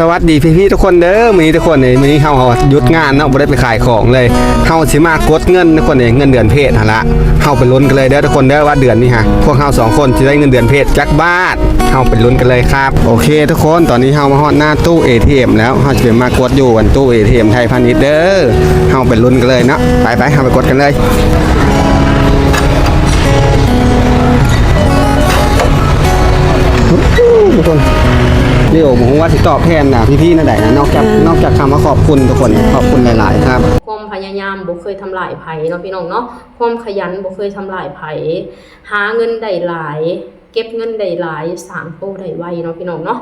ສະຫວັດດີພີ່ໆທຸກຄົນເດີ. ມື້ນີ້ທຸກຄົນເອີຍ ມື້ນີ້ເຮົາ ເຮົາຢຸດງານເນາະ ບໍ່ໄດ້ໄປຂາຍຂອງເລີຍ. ເຮົາຊິມາກົດເງິນທຸກຄົນເອີຍ ເງິນເດືອນເພຈຫັ້ນລະ. ເຮົາໄປລຸ້ນກັນເລີຍເດີທຸກຄົນເດີ ວ່າເດືອນນີ້ຫະ ພວກເຮົາສອງຄົນຊິໄດ້ເງິນເດືອນເພຈຈັກບາດ. ເຮົາໄປລຸ້ນກັນເລີຍຄັບ. ໂອເຄທຸກຄົນ ຕອນນີ້ເຮົາມາຮອດໜ້າຕູ້ເອທີເອັມແລ້ວ. ເຮົາຊິໄປມາກົດຢູ່ອັນຕູ້ເອທີເອັມໄທພານິດເດີ. ເຮົາໄປລຸ້ນກັນເລີຍເນາະ. ໄປໆ ເຮົາໄປກົດກັນເລີຍ. ທຸກຄົນ ລີໂອບໍ່ຮູ້ວ່າຊິຕອບແທນນະ ພີ່ໆ ແນວໃດນະ ນອກຈາກ ອືມ ນອກຈາກຄຳວ່າຂອບຄຸນທຸກຄົນ. ຂອບຄຸນຫຼາຍໆ ຄັບ. ຄວາມພະຍາຍາມບໍ່ເຄີຍທຳລາຍໃຜເນາະ ພີ່ນ້ອງເນາະ. ຄວາມຂະຫຍັນບໍ່ເຄີຍທຳລາຍໃຜ. ຫາເງິນໄດ້ຫຼາຍ ເກັບເງິນໄດ້ຫຼາຍ ສ້າງໂຕໄດ້ໄວເນາະ ພີ່ນ້ອງເນາະ.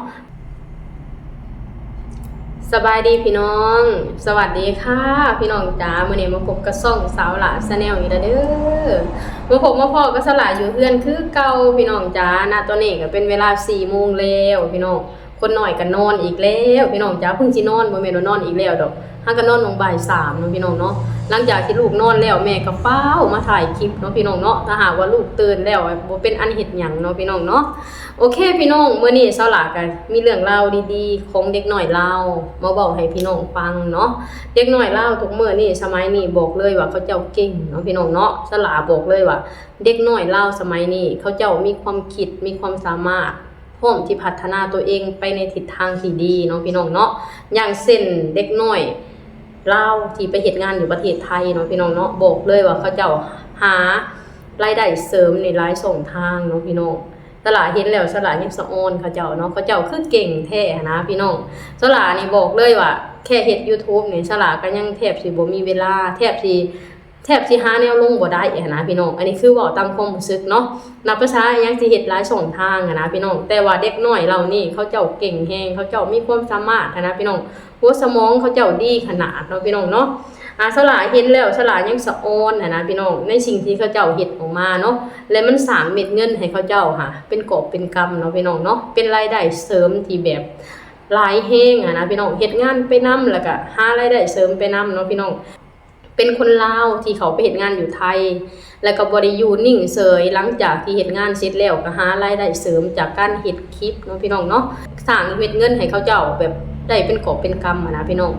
ສະບາຍດີພີ່ນ້ອງ ສະຫວັດດີຄ່ະພີ່ນ້ອງຈ໋າ. ມື້ນີ້ມາພົບກັບຊ່ອງສາວຫຼ້າ Channel ອີກແລ້ວເດີ. ມາພົບມາພໍ້ກັບສາວຫຼ້າຢູ່ເຮືອນຄືເກົ່າພີ່ນ້ອງຈ໋າ. ນະຕອນນີ້ກໍເປັນເວລາສີ່ໂມງແລ້ວພີ່ນ້ອງ. ຄົນນ້ອຍກໍນອນອີກແລ້ວພີ່ນ້ອງຈ໋າ. ເພິ່ງຊິນອນ ບໍ່ແມ່ນວ່ານອນອີກແລ້ວດອກ. ຫາກໍນອນຫວ່າງບ່າຍສາມເນາະ ພີ່ນ້ອງເນາະ. ຫຼັງຈາກທີ່ລູກນອນແລ້ວ ແມ່ກໍຟ້າວມາຖ່າຍຄລິບເນາະ ພີ່ນ້ອງເນາະ. ຖ້າຫາກວ່າລູກຕື່ນແລ້ວ ບໍ່ເປັນອັນເຮັດຫຍັງເນາະ ພີ່ນ້ອງເນາະ. ໂອເຄພີ່ນ້ອງ ມື້ນີ້ສາວຫຼ້າກໍມີເລື່ອງລາວດີໆຂອງເດັກນ້ອຍລາວມາເວົ້າໃຫ້ພີ່ນ້ອງຟັງເນາະ. ເດັກນ້ອຍລາວທຸກມື້ນີ້ ສະໄໝນີ້ ບອກເລີຍວ່າເຂົາເຈົ້າເກັ່ງເນາະ ພີ່ນ້ອງເນາະ. ສາວຫຼ້າບອກເລີຍວ່າເດັກນ້ອຍລາວສະໄໝນີ້ ເຂົາເຈົ້າມີຄວາມຄິດ ມີຄວາມສາມາດ ພ້ອມທີ່ພັດທະນາຕົວເອງໄປໃນທິດທາງທີ່ດີເນາະ ພີ່ນ້ອງເນາະ. ຢ່າງເຊັ່ນເດັກນ້ອຍລາວທີ່ໄປເຮັດງານຢູ່ປະເທດໄທເນາະ ພີ່ນ້ອງເນາະ. ບອກເລີຍວ່າເຂົາເຈົ້າຫາລາຍໄດ້ເສີມໃນຫຼາຍຊ່ອງທາງເນາະ ພີ່ນ້ອງ. ສາວຫຼ້າເຫັນແລ້ວ ສາວຫຼ້າຍັງສະອອນເຂົາເຈົ້າເນາະ. ເຂົາເຈົ້າຄືເກັ່ງແທ້ຫັ້ນນະ ພີ່ນ້ອງ. ສາວຫຼ້ານີ້ບອກເລີຍວ່າແຄ່ເຮັດ YouTube ນີ້ ສາວຫຼ້າກໍຍັງແທບຊິບໍ່ມີເວລາ ແທບຊິ ແທບຊິຫາແນວລົງບໍ່ໄດ້ຫັ້ນນະ ພີ່ນ້ອງ. ອັນນີ້ຄືເວົ້າຕາມຄວາມຮູ້ສຶກເນາະ. ນັບພາສາອີ່ຫຍັງ ຊິເຮັດຫຼາຍຊ່ອງທາງຫັ້ນນະ ພີ່ນ້ອງ. ແຕ່ວ່າເດັກນ້ອຍເຫຼົ່ານີ້ ເຂົາເຈົ້າເກັ່ງແຮງ ເຂົາເຈົ້າມີຄວາມສາມາດຫັ້ນນະ ພີ່ນ້ອງ. ຫົວສະໝອງເຂົາເຈົ້າດີຂະໜາດເນາະ ພີ່ນ້ອງເນາະ. ອາ ສາວຫຼ້າເຫັນແລ້ວ ສາວຫຼ້າຍັງສະອອນຫັ້ນນະ ພີ່ນ້ອງ ໃນສິ່ງທີ່ເຂົາເຈົ້າເຮັດອອກມາເນາະ. ແລະມັນສ້າງເມັດເງິນໃຫ້ເຂົາເຈົ້າຫາ ເປັນກອບເປັນກຳເນາະ ພີ່ນ້ອງເນາະ. ເປັນລາຍໄດ້ເສີມທີ່ແບບຫຼາຍແຮງຫັ້ນນະ ພີ່ນ້ອງ. ເຮັດງານໄປນຳ ແລ້ວກະຫາລາຍໄດ້ເສີມໄປນຳເນາະ ພີ່ນ້ອງ. ເປັນຄົນລາວທີ່ເຂົ້າໄປເຮັດງານຢູ່ໄທ ແລ້ວກໍບໍ່ໄດ້ຢູ່ນິ່ງເສີຍ. ຫຼັງຈາກທີ່ເຮັດງານເສັດແລ້ວ ກໍຫາລາຍໄດ້ເສີມຈາກການເຮັດຄລິບເນາະ ພີ່ນ້ອງເນາະ. ສ້າງເມັດເງິນໃຫ້ເຂົາເຈົ້າແບບໄດ້ເປັນກອບເປັນກຳຫັ້ນນະ ພີ່ນ້ອງ.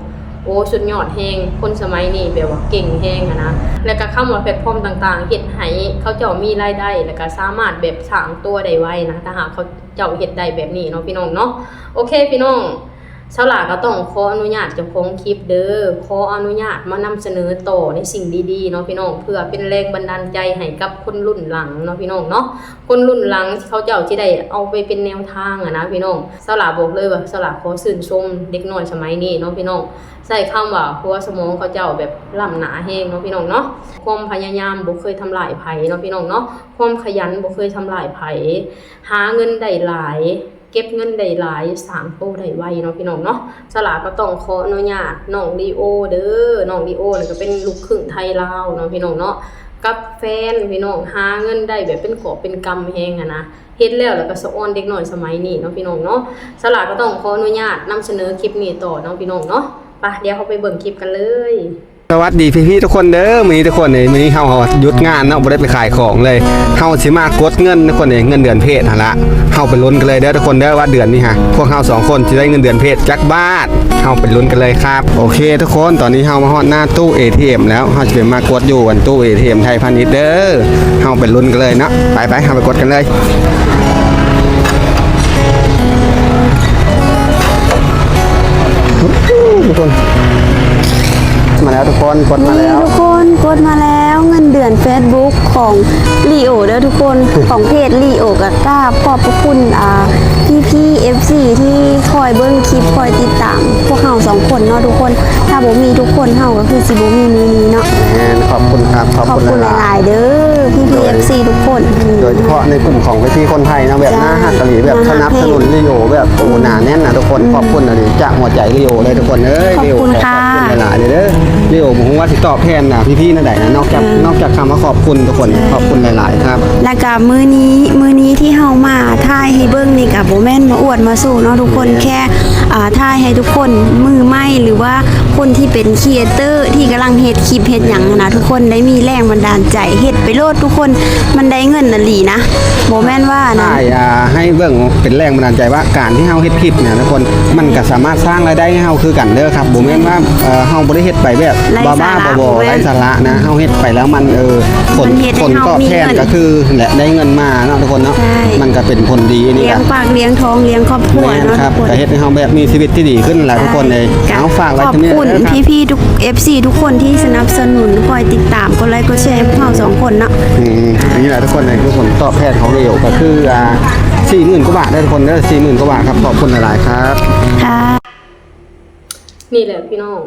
ໂອ້ ສຸດຍອດແຮງ ຄົນສະໄໝນີ້ແບບວ່າເກັ່ງແຮງຫັ້ນນະ. ແລ້ວກໍຄຳວ່າແພລດຟອມຕ່າງໆ ເຮັດໃຫ້ເຂົາເຈົ້າມີລາຍໄດ້ ແລ້ວກໍສາມາດແບບສ້າງຕົວໄດ້ໄວນະ ຖ້າຫາກເຂົາເຈົ້າເຮັດໄດ້ແບບນີ້ເນາະ ພີ່ນ້ອງເນາະ. ໂອເຄ ພີ່ນ້ອງ ສາວຫຼ້າກໍຕ້ອງຂໍອະນຸຍາດເຈົ້າຂອງຄລິບເດີ ຂໍອະນຸຍາດມານຳສະເໜີຕໍ່ໃນສິ່ງດີໆເນາະ ພີ່ນ້ອງ ເພື່ອເປັນແຮງບັນດານໃຈໃຫ້ກັບຄົນລຸ້ນຫຼັງເນາະ ພີ່ນ້ອງເນາະ. ຄົນລຸ້ນຫຼັງເຂົາເຈົ້າຊິໄດ້ເອົາໄປເປັນແນວທາງຫັ້ນນະ ພີ່ນ້ອງ. ສາວຫຼ້າບອກເລີຍວ່າ ສາວຫຼ້າຂໍຊື່ນຊົມເດັກນ້ອຍສະໄໝນີ້ເນາະ ພີ່ນ້ອງ. ໃຊ້ຄຳວ່າຫົວສະໝອງເຂົາເຈົ້າແບບລ້ຳໜ້າແຮງເນາະ ພີ່ນ້ອງເນາະ. ຄວາມພະຍາຍາມບໍ່ເຄີຍທຳລາຍໃຜເນາະ ພີ່ນ້ອງເນາະ. ຄວາມຂະຫຍັນບໍ່ເຄີຍທຳລາຍໃຜ. ຫາເງິນໄດ້ຫຼາຍ ເກັບເງິນໄດ້ຫຼາຍ ສ້າງໂຕໄດ້ໄວເນາະ ພີ່ນ້ອງເນາະ. ສາວຫຼ້າກໍຕ້ອງຂໍອະນຸຍາດນ້ອງລີໂອເດີ. ນ້ອງລີໂອນີ້ກໍເປັນລູກຄຶ່ງໄທລາວເນາະ ພີ່ນ້ອງເນາະ. ກັບແຟນ ພີ່ນ້ອງ ຫາເງິນໄດ້ແບບເປັນກອບເປັນກຳແຮງຫັ້ນນະ. ເຮັດແລ້ວ ແລ້ວກໍສະອອນເດັກນ້ອຍສະໄໝນີ້ເນາະ ພີ່ນ້ອງເນາະ. ສາວຫຼ້າກໍຕ້ອງຂໍອະນຸຍາດນຳສະເໜີຄລິບນີ້ຕໍ່ເນາະ ພີ່ນ້ອງເນາະ. ໄປ ດຽວເຮົາໄປເບິ່ງຄລິບກັນເລີຍ. ສະຫວັດດີພີ່ໆທຸກຄົນເດີ. ມື້ນີ້ທຸກຄົນເອີຍ ມື້ນີ້ເຮົາ ເຮົາຢຸດງານເນາະ ບໍ່ໄດ້ໄປຂາຍຂອງເລີຍ. ເຮົາຊິມາກົດເງິນທຸກຄົນເອີຍ ເງິນເດືອນເພຈຫັ້ນລະ. ເຮົາໄປລຸ້ນກັນເລີຍເດີທຸກຄົນເດີ ວ່າເດືອນນີ້ຫະ ພວກເຮົາສອງຄົນຊິໄດ້ເງິນເດືອນເພຈຈັກບາດ. ເຮົາໄປລຸ້ນກັນເລີຍຄັບ. ໂອເຄທຸກຄົນ ຕອນນີ້ເຮົາມາຮອດໜ້າຕູ້ເອທີເອັມແລ້ວ. ເຮົາຊິໄປມາກົດຢູ່ອັນຕູ້ເອທີເອັມໄທພານິດເດີ. ເຮົາໄປລຸ້ນກັນເລີຍເນາະ. ໄປໆ ເຮົາໄປກົດກັນເລີຍ. ທຸກຄົນ ມາແລ້ວທຸກຄົນ ກົດມາແລ້ວ ນີ້ທຸກຄົນ ກົດມາແລ້ວ. ເງິນເດືອນເຟສບຸກຂອງລີໂອເດີທຸກຄົນ ຂອງເພຈລີໂອ ກໍກາບຂອບພະຄຸນ ອ່າ ພີ່ໆ ເອັຟຊີ ທີ່ຄອຍເບິ່ງຄລິບ ຄອຍຕິດຕາມພວກເຮົາສອງຄົນເນາະທຸກຄົນ. ຖ້າບໍ່ມີທຸກຄົນ ເຮົາກໍຄືຊິບໍ່ມີມື້ນີ້ເນາະ. ແມ່ນ ຂອບຄຸນຄັບ ຂອບຄຸນ ຂອບຄຸນຫຼາຍໆເດີ ພີ່ໆ ໂດຍ ເອັຟຊີ ທຸກຄົນ. ໂດຍສະເພາະໃນກຸ່ມຂອງພີ່ໆຄົນໄທເນາະ ແບບໜ້າຮັກອີ່ຫຼີ ແບບສະໜັບສະໜູນລີໂອ ແບບ ໂອ້ ໜາແໜ້ນນະທຸກຄົນ. ຂອບຄຸນອີ່ຫຼີຈາກຫົວໃຈລີໂອເລີຍທຸກຄົນເອີຍ. ຂອບຄຸນ ລີໂອ ຂອບຄຸນຫຼາຍໆເດີ. ລີໂອບໍ່ຮູ້ວ່າຊິຕອບແທນນະພີ່ໆແນວໃດນະ ນອກຈາກ ນອກຈາກຄຳວ່າຂອບຄຸນທຸກຄົນ. ຂອບຄຸນຫຼາຍໆຄັບ. ແລ້ວກະມື້ນີ້ ມື້ນີ້ທີ່ເຮົາມາຖ່າຍໃຫ້ເບິ່ງນີ້ກະບໍ່ແມ່ນມາອວດມາໂຊເນາະທຸກຄົນ ແຄ່ ອ ອ່າ ຖ່າຍໃຫ້ທຸກຄົນມືໃໝ່ ຫຼືວ່າຄົນທີ່ເປັນຄຣີເອເຕີ ທີ່ກຳລັງເຮັດຄລິບເຮັດຫຍັງຫັ້ນນະ ທຸກຄົນໄດ້ມີແຮງບັນດານໃຈ ເຮັດໄປໂລດທຸກຄົນ ມັນໄດ້ເງິນອີ່ຫຼີນະ ບໍ່ແມ່ນວ່າອັນນັ້ນ ຖ່າຍ ອ່າ ໃຫ້ເບິ່ງເປັນແຮງບັນດານໃຈວ່າ ການທີ່ເຮົາເຮັດຄລິບນະທຸກຄົນ ມັນກໍສາມາດສ້າງລາຍໄດ້ໃຫ້ເຮົາຄືກັນເດີຄັບ ບໍ່ແມ່ນວ່າ ເອີ ເຮົາບໍ່ໄດ້ເຮັດໄປແບບບ້າໆ ບໍ່ໆ ໄຮ້ສາລະນະ ເຮົາເຮັດໄປແລ້ວມັນ ເອີ ຜົນ ຜົນຕອບແທນກໍຄືແຫຼະ ໄດ້ເງິນມາເນາະທຸກຄົນເນາະ ມັນກໍເປັນຜົນດີນີ້ ລ້ຽງປາກລ້ຽງທ້ອງລ້ຽງຄອບຄົວເນາະ ແມ່ນຄັບ ກໍເຮັດໃຫ້ເຮົາແບບມີຊີວິດທີ່ດີຂຶ້ນແຫຼະທຸກຄົນເອີຍ ເອົາ ຝາກໄວ້ເທົ່ານີ້ເດີຄັບ ຂອບຄຸນພີ່ໆ ທຸກ ເອັຟຊີ ທຸກຄົນທີ່ສະໜັບສະໜູນ ຄອຍຕິດຕາມ ກົດໄລກົດແຊໃຫ້ພວກເຮົາສອງຄົນເນາະ ອືມ ອັນນີ້ແຫຼະທຸກຄົນເອີຍ ຄືຜົນຕອບແທນຂອງເອວ ກໍຄື ອ່າ ສີ່ໝື່ນກວ່າບາດເດີທຸກຄົນເດີ ສີ່ໝື່ນກວ່າບາດຄັບ ຂອບຄຸນຫຼາຍໆ ຄັບ ນີ້ແຫຼະພີ່ນ້ອງ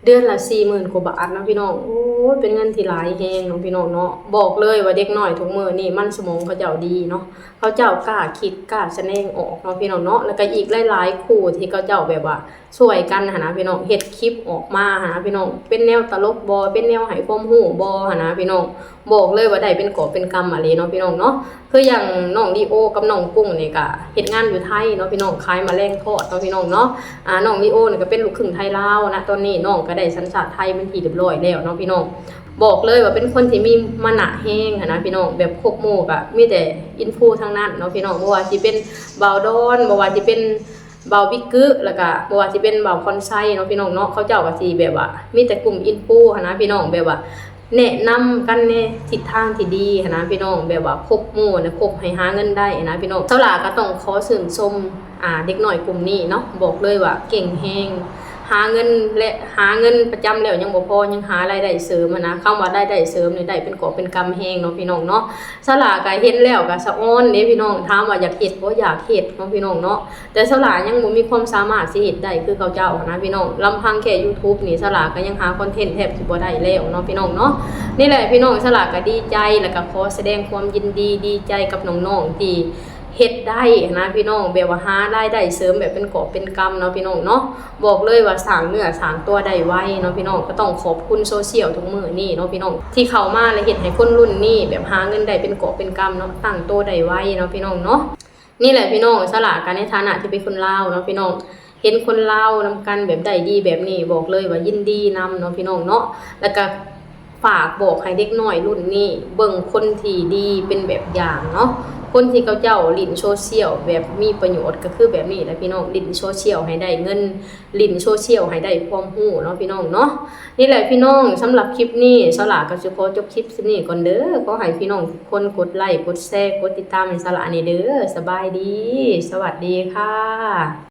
ເດືອນລະສີ່ໝື່ນກວ່າບາດເນາະພີ່ນ້ອງ ໂອ້ຍ ເປັນເງິນທີ່ຫຼາຍແຮງເນາະພີ່ນ້ອງເນາະ ບອກເລີຍວ່າເດັກນ້ອຍທຸກມື້ນີ້ມັນສະໝອງເຂົາເຈົ້າດີເນາະ ເຂົາເຈົ້າກ້າຄິດກ້າສະແດງອອກເນາະພີ່ນ້ອງເນາະ ແລ້ວກໍອີກຫຼາຍໆຄູ່ທີ່ເຂົາເຈົ້າແບບວ່າຊ່ວຍກັນຫັ້ນນະພີ່ນ້ອງ ເຮັດຄລິບອອກມາຫັ້ນນະພີ່ນ້ອງ ເປັນແນວຕະຫຼົກບໍ ເປັນແນວໃຫ້ຄວາມຮູ້ບໍຫັ້ນນະພີ່ນ້ອງ ບອກເລີຍວ່າໄດ້ເປັນກອບເປັນກຳອີ່ຫຼີເນາະພີ່ນ້ອງເນາະ ຄືຢ່າງນ້ອງລີໂອກັບນ້ອງກຸ້ງນີ້ກະເຮັດງານຢູ່ໄທເນາະພີ່ນ້ອງ ຂາຍມາແລງທອດເນາະພີ່ນ້ອງເນາະ ອ່າ ນ້ອງລີໂອນີ້ກະເປັນລູກຄຶ່ງໄທລາວນະ ຕອນນີ້ນ້ອງກະໄດ້ສັນຊາດໄທເປັນທີ່ຮຽບຮ້ອຍແລ້ວເນາະພີ່ນ້ອງ ບອກເລີຍວ່າເປັນຄົນທີ່ມີມານະແຮງຫັ້ນນະພີ່ນ້ອງ ແບບຄົບໝູ່ກະມີແຕ່ອິນຟູທັງນັ້ນເນາະພີ່ນ້ອງ ບໍ່ວ່າຊິເປັນບ່າວດອນ ບໍ່ວ່າຊິເປັນບ່າວບິກກຶ ແລ້ວກະບໍ່ວ່າຊິເປັນບ່າວພອນໄຊເນາະພີ່ນ້ອງເນາະ ເຂົາເຈົ້າກະຊິແບບວ່າມີແຕ່ກຸ່ມອິນຟູຫັ້ນນະພີ່ນ້ອງ ແບບວ່າ ແນະນຳກັນໃນທິດທາງທີ່ດີຫັ້ນນະພີ່ນ້ອງ ແບບວ່າຄົບໝູ່ນະ ຄົບໃຫ້ຫາເງິນໄດ້ຫັ້ນນະພີ່ນ້ອງ ສາວຫຼ້າກໍຕ້ອງຂໍຊື່ນຊົມ ອ່າ ເດັກນ້ອຍກຸ່ມນີ້ເນາະ ບອກເລີຍວ່າເກັ່ງແຮງ ຫາເງິນ ແລະ ຫາເງິນປະຈຳແລ້ວຍັງບໍ່ພໍ ຍັງຫາລາຍໄດ້ເສີມຫັ້ນນະ ຄຳວ່າລາຍໄດ້ເສີມນີ້ໄດ້ເປັນກອບເປັນກຳແຮງເນາະພີ່ນ້ອງເນາະ ສາວຫຼ້າກໍເຫັນແລ້ວກໍສະອອນເດ້ພີ່ນ້ອງ ຖາມວ່າຢາກເຮັດບໍ່ ຢາກເຮັດເນາະພີ່ນ້ອງເນາະ ແຕ່ສາວຫຼ້າຍັງບໍ່ມີຄວາມສາມາດຊິເຮັດໄດ້ຄືເຂົາເຈົ້າຫັ້ນນະພີ່ນ້ອງ ລຳພັງແຄ່ຢູທູບນີ້ ສາວຫຼ້າກໍຍັງຫາຄອນເທັນແທບຊິບໍ່ໄດ້ແລ້ວເນາະພີ່ນ້ອງເນາະ ນີ້ແຫຼະພີ່ນ້ອງ ສາວຫຼ້າກໍດີໃຈ ແລ້ວກໍຂໍສະແດງຄວາມຍິນດີ ດີໃຈກັບນ້ອງໆທີ່ເຮັດໄດ້ຫັ້ນນະພີ່ນ້ອງ ແບບວ່າຫາລາຍໄດ້ເສີມແບບເປັນກອບເປັນກຳເນາະພີ່ນ້ອງເນາະ ບອກເລີຍວ່າສ້າງເນື້ອສ້າງຕົວໄດ້ໄວເນາະພີ່ນ້ອງ ກໍຕ້ອງຂອບຄຸນໂຊຊຽວທຸກມື້ນີ້ເນາະພີ່ນ້ອງ ທີ່ເຂົ້າມາ ແລະ ເຮັດໃຫ້ຄົນລຸ້ນນີ້ແບບຫາເງິນໄດ້ເປັນກອບເປັນກຳເນາະ ຕັ້ງໂຕໄດ້ໄວເນາະພີ່ນ້ອງເນາະ ນີ້ແຫຼະພີ່ນ້ອງ ສາວຫຼ້າກໍໃນຖານະທີ່ເປັນຄົນລາວເນາະພີ່ນ້ອງ ເຫັນຄົນລາວນຳກັນແບບໄດ້ດີແບບນີ້ ບອກເລີຍວ່າຍິນດີນຳເນາະພີ່ນ້ອງເນາະ ແລ້ວກໍຝາກບອກໃຫ້ເດັກນ້ອຍລຸ້ນນີ້ເບິ່ງຄົນທີ່ດີເປັນແບບຢ່າງເນາະ ຄົນທີ່ເຂົາເຈົ້າຫຼິ້ນໂຊຊຽວແບບມີປະໂຫຍດ ກໍຄືແບບນີ້ແຫຼະພີ່ນ້ອງ ຫຼິ້ນໂຊຊຽວໃຫ້ໄດ້ເງິນ ຫຼິ້ນໂຊຊຽວໃຫ້ໄດ້ຄວາມຮູ້ເນາະພີ່ນ້ອງເນາະ ນີ້ແຫຼະພີ່ນ້ອງ ສຳລັບຄລິບນີ້ ສາວຫຼ້າກໍຊິຂໍຈົບຄລິບສ່ຳນີ້ກ່ອນເດີ ຂໍໃຫ້ພີ່ນ້ອງທຸກຄົນກົດໄລ ກົດແຊ ກົດຕິດຕາມໃຫ້ສາວຫຼ້າແດ່ເດີ ສະບາຍດີ ສະຫວັດດີຄ່ະ.